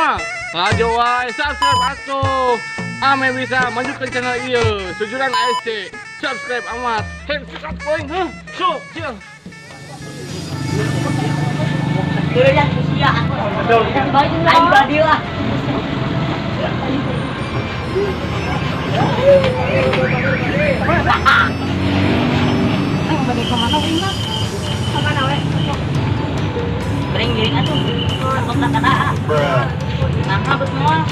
moal? Laju wae subscribe atuh. Ame bisa majukan channel ieu. Sujuran ASC. Subscribe amat. Hei, sikat poing heuh. Sok, siap. Ya, sia. Aing badi lah. Aing bade ka mana uing mah? Ka mana we? Bering giring atuh. Takut tak kata. Nah, bet moal.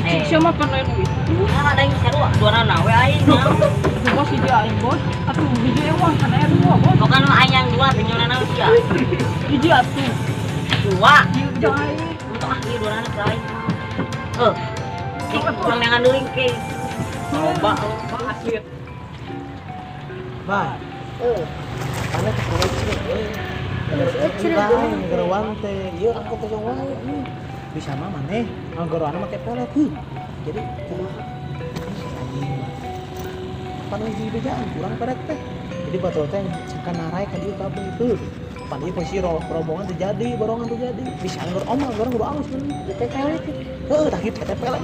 Cik sia mah pan lain itu. Nah, ada yang sarua duanana we aing. Bos hiji aing bos. Atuh hiji ewang kan aya dua bos. Bukan aing yang dua benyonana sia. Hiji atuh. Dua. Hiji aing. Untuk ah ieu duanana ke aing. Heuh. Kurang yang deui ke. Loba asli. Ba. Mana teh gerowan teh ieu angkot kosong wae. Bisa mah maneh ngagorowana make pelet heuh. Jadi kumaha? Anjing mah. Pan hiji bejaan kurang pelet teh. Jadi batur teh cekana narai ka dieu kabeh heuh. Pan ieu posisi rombongan teh jadi, borongan teh jadi. Bisa ngor omah goreng kudu alus bener. Teh pelet. Heuh tah kitu teh pelet.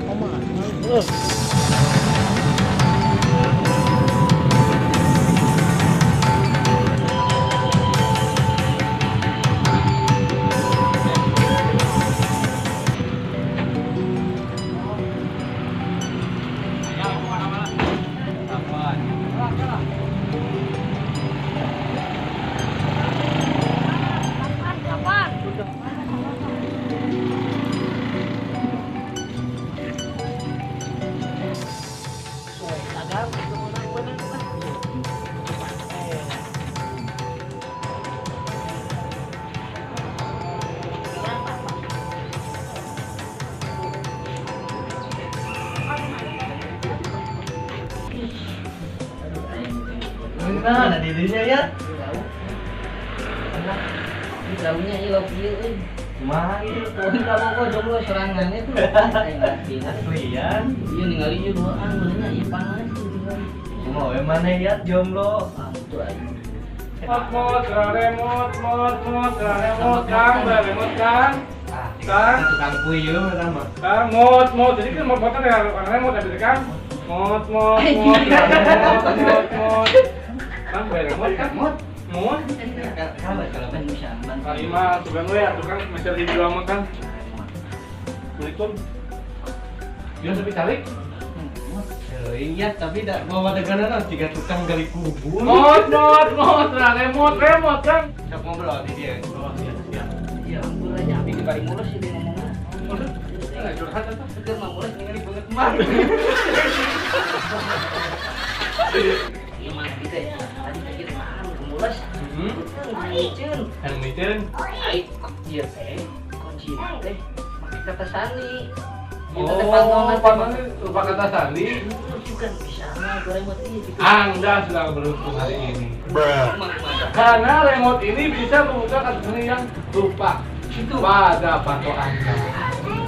Omah. Heuh. Nah, ada dirinya ya. Ini launya ieu lauk ieu euy. Kumaha ieu? Tuh ka bogo jomblo sorangan itu. Aslian. Ieu ningali ieu duaan beuneuh ieu panas Kumaha we maneh ya jomblo? Ah, itu aing. Mot mot remote mot mot remote Kang, remote Kang. Kang, tukang puyuh eta mah. Kang mot mot jadi kan mot motor ya remote habis Kang. Mot mot mot mot mot mot. Kang remote Kang mot. Mot. Kalau kan bisa kali mah tukang we tukang meser di dua mah Kang. Assalamualaikum. Dia sampai calik. Iya, tapi tidak bawa deganan tiga tukang gali kubur. Mot mot mot remote remote Kang. Siap ngobrol di dia. Oh, siap siap. Iya, ampun aja api di paling mulus sih dia ngomongnya. Enggak curhat atuh. Seger mah mulus ningali banget mah. Iya mah gitu ya. Tadi pikir mah mulus. Heeh. Yang micin. Ai, ieu teh kunci teh make kata sandi. Oh, pantauan lupa kata sandi. Bukan bisa mah remote ini gitu. Anda sedang beruntung hari ini. Karena remote ini bisa membuka kata sandi yang lupa itu pada pantau Anda.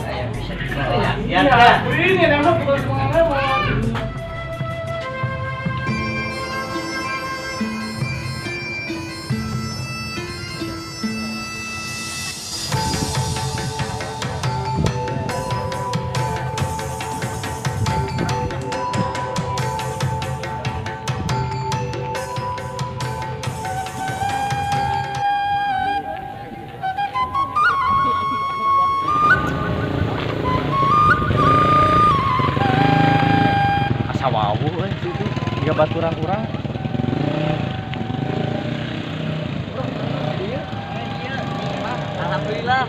Ya bisa gitu ya. Ya, ini remote bukan cuma remote. Tiga baturan urang. Iya, alhamdulillah.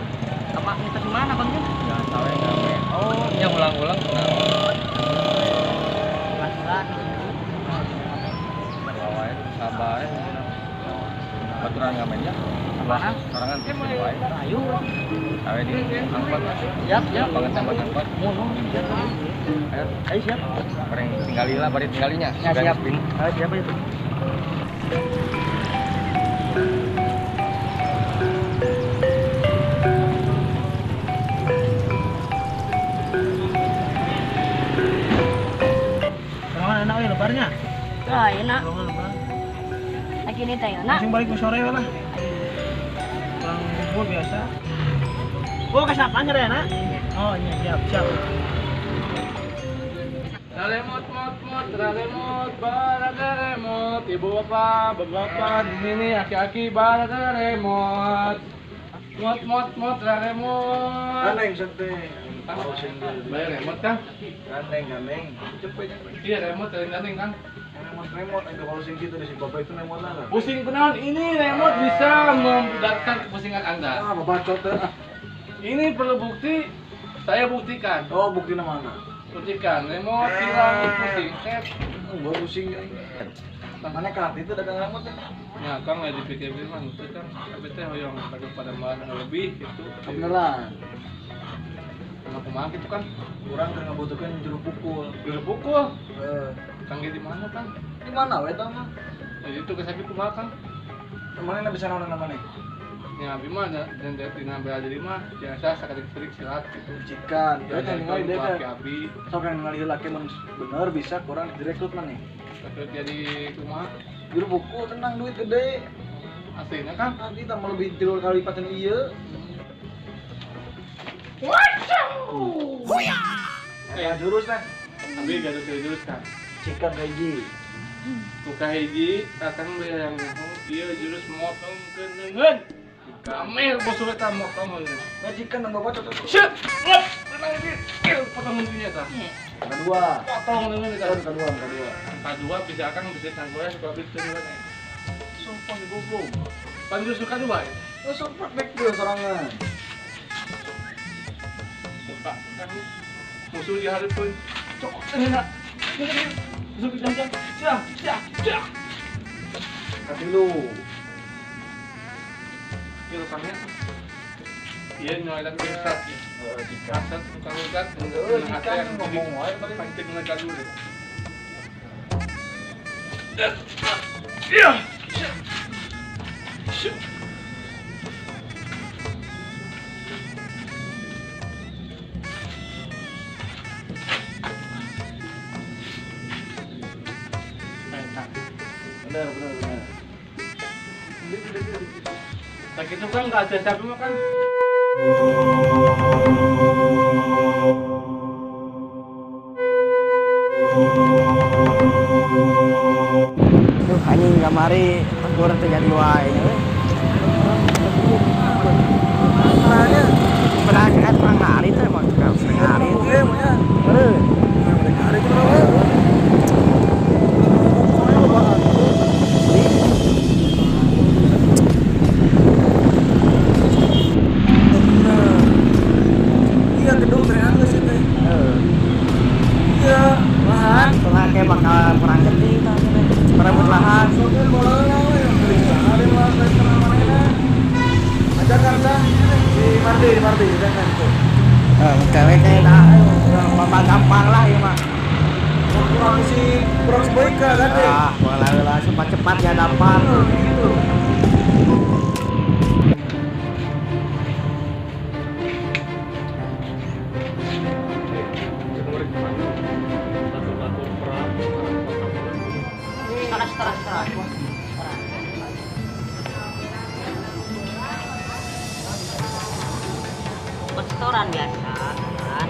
Sama kita mana Bang? Jangan sawe gawe. Oh, yang ulang-ulang kenapa? Baturan. Wae sabar. Baturan ngamennya. Mana? Sorangan wae. Ayo. Sawe di angkot. Siap, siap. Banget tambah angkot. Ayo, ayo siap. Bareng tinggali lah, bari tinggalinya. Ya, siap. Ayo siap itu. Sorangan enak we lebarnya. Ah, enak. Lagi ini teh enak. Langsung balik ke sore we lah. Kurang kumpul biasa. Oh, kasapan nyerena? Oh, iya, siap, siap. Remote, mot, mot, remote, baraga remote, ibu bapak, bapak, nini, aki-aki, baraga remote, mot, mot, mot, remote. Aneng sente. Bayar remote kan? Aneng, aneng. Cepet. Iya remote, aneng kan? Remote, remote. Itu kalau sing gitu di si bapak itu remote lah. Pusing kenalan ini remote bisa memudahkan kepusingan Anda. Ah, bacot ah. Ini perlu bukti, saya buktikan. Oh, bukti mana? Buktikan, remote hilang pusing, set. Enggak pusing. Mana kaki itu dagang remote ya? Nah, Kang lagi dipikir-pikir mah itu kan tapi teh hoyong pada mana lebih gitu. Beneran. Kenapa kumaha gitu kan? Kurang keur ngabutuhkeun juru pukul. Juru pukul? Heeh. Kang di mana, Kang? Di mana we eta mah? Ya itu kesaki kumaha, Kang? Mana bisa naon namanya? Ya, abi mah dan dina bela diri mah biasa sakedik-sakedik silat gitu. Cikan, ya teh ningali deh teh. Abi. Sok yang ningali laki mun bener bisa kurang direkrut maneh. Direkrut jadi kumaha? Juru pukul tenang duit gede. Aslinya kan? Nanti tambah lebih 3 kali lipat anu ieu. Waduh. Huya. Eh jurus teh. Abi gaduh jurus kan. Cikan hiji. Buka hiji, kakang yang ieu jurus motong keundeungeun. Kamer musuh eta motong heuh. Majikan nang bapak cocok. Shit. Lep, tenang iki. Potong heunya eta. Kedua. Potong leungeun eta. Kedua, kedua. Kedua bisa akang bisa tanggoya suka bisa leungeun. Sumpah goblok. Pan jurus kedua ya. Langsung praktek dulu sorangan. Buka kan musuh di hareupeun. Cok enak. Musuh dijajah. Sia, sia, sia. Katilu. Ieu kangnya. Ieu nyoelan besar. Heeh, jika kasat tukang ugat, jika ngomong wae paling pancing mereka dulu. Iya. Benar, benar, benar. Tak itu kan nggak ada siapa makan. Duh, anjing kamari tempur terjadi wae nya we. Pernah kan perang hari teh mah setengah hari. Heeh. Iya gedung terang sih teh. Iya, lahan. Soalnya kayak bakal perang gede perebut lahan. Ajakan dah di Mardi, di Mardi, jangan tuh. Cewek kayak gampang lah ya mah. Kurang sih, kurang sebaik kan deh. Ah, boleh lah, cepat-cepat ya dapat. Gitu. Restoran biasa kan.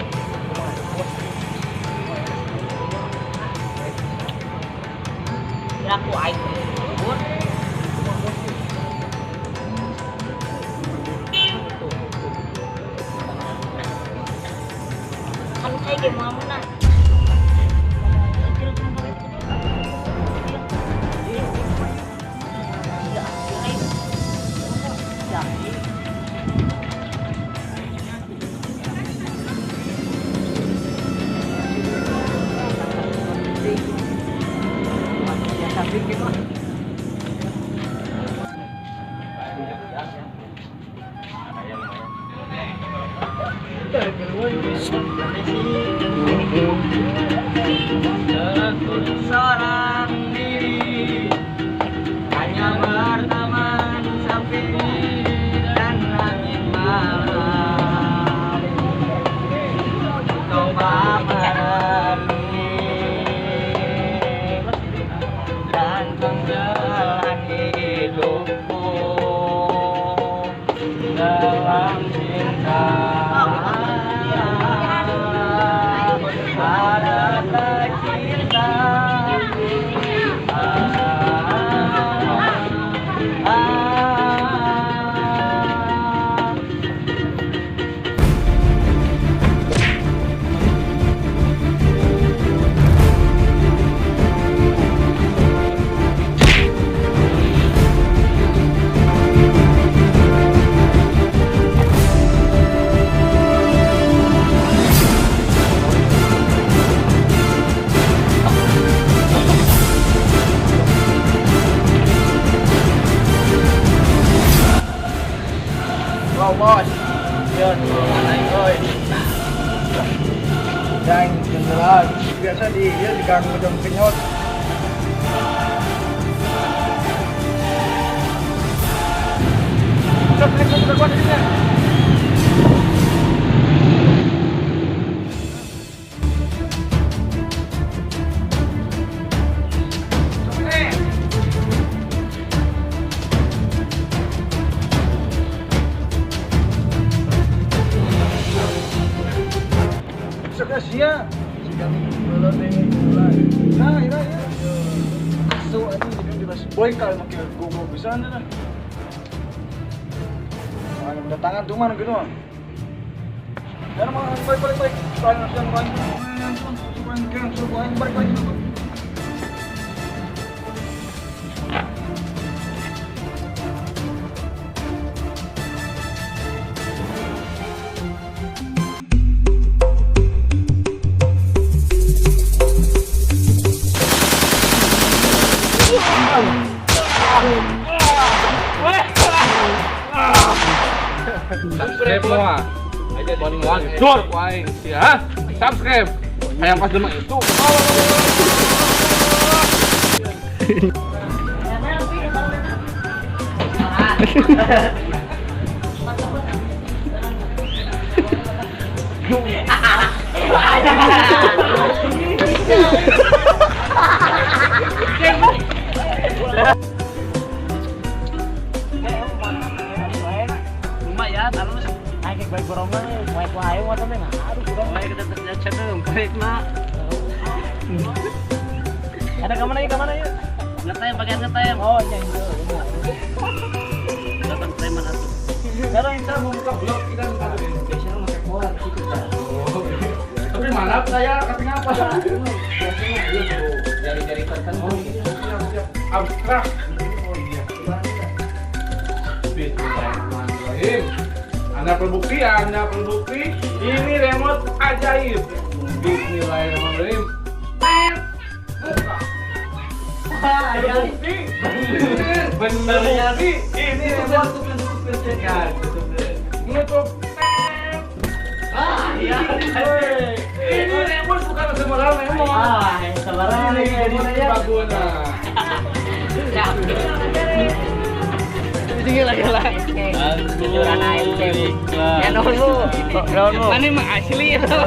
Aku aing pun. Kan saya ge moal meunang. Tapi gitu. Kata cintaku. Wow bos, ya naik oi. Dan jelas biasa di dia diganggu jam kenyot. Sia, nah, iya, iya. Asu aja jadi dibahas boy kalau makin gogo bisa nih. Mana mendatangkan tuh mana gitu. Dan mau balik balik balik. Balik balik. Subscribe semua. Dor, aing ya. Subscribe. Hayang pas demak itu. Lumayan, halus. Aing baik borongan, baik wae motor teh nah. Aduh, kurang. Baik kita terjadi balik mak. Ada ke mana ya, ke mana ya? Ngetem, bagian ngetem. Oh, iya iya. Datang preman atuh. Sekarang kita mau buka blog kita minta dulu. Biasanya pakai koar gitu kan. Tapi malah saya katanya apa? Biasanya iya tuh jari-jari tertentu. Oh, siap siap. Abstrak. Oh iya. Bismillahirrahmanirrahim. Anda perlu bukti, ini remote ajaib. Bismillahirrahmanirrahim. Buka. Terbukti, bener bukti, ini remote nutup. Ah, iya. Ini remote bukan sembarang remote. Ah, sembarang ini bagus. Tinggi lagi lah. Kejuaraan AMC. Ya nunggu. Mana mah asli itu.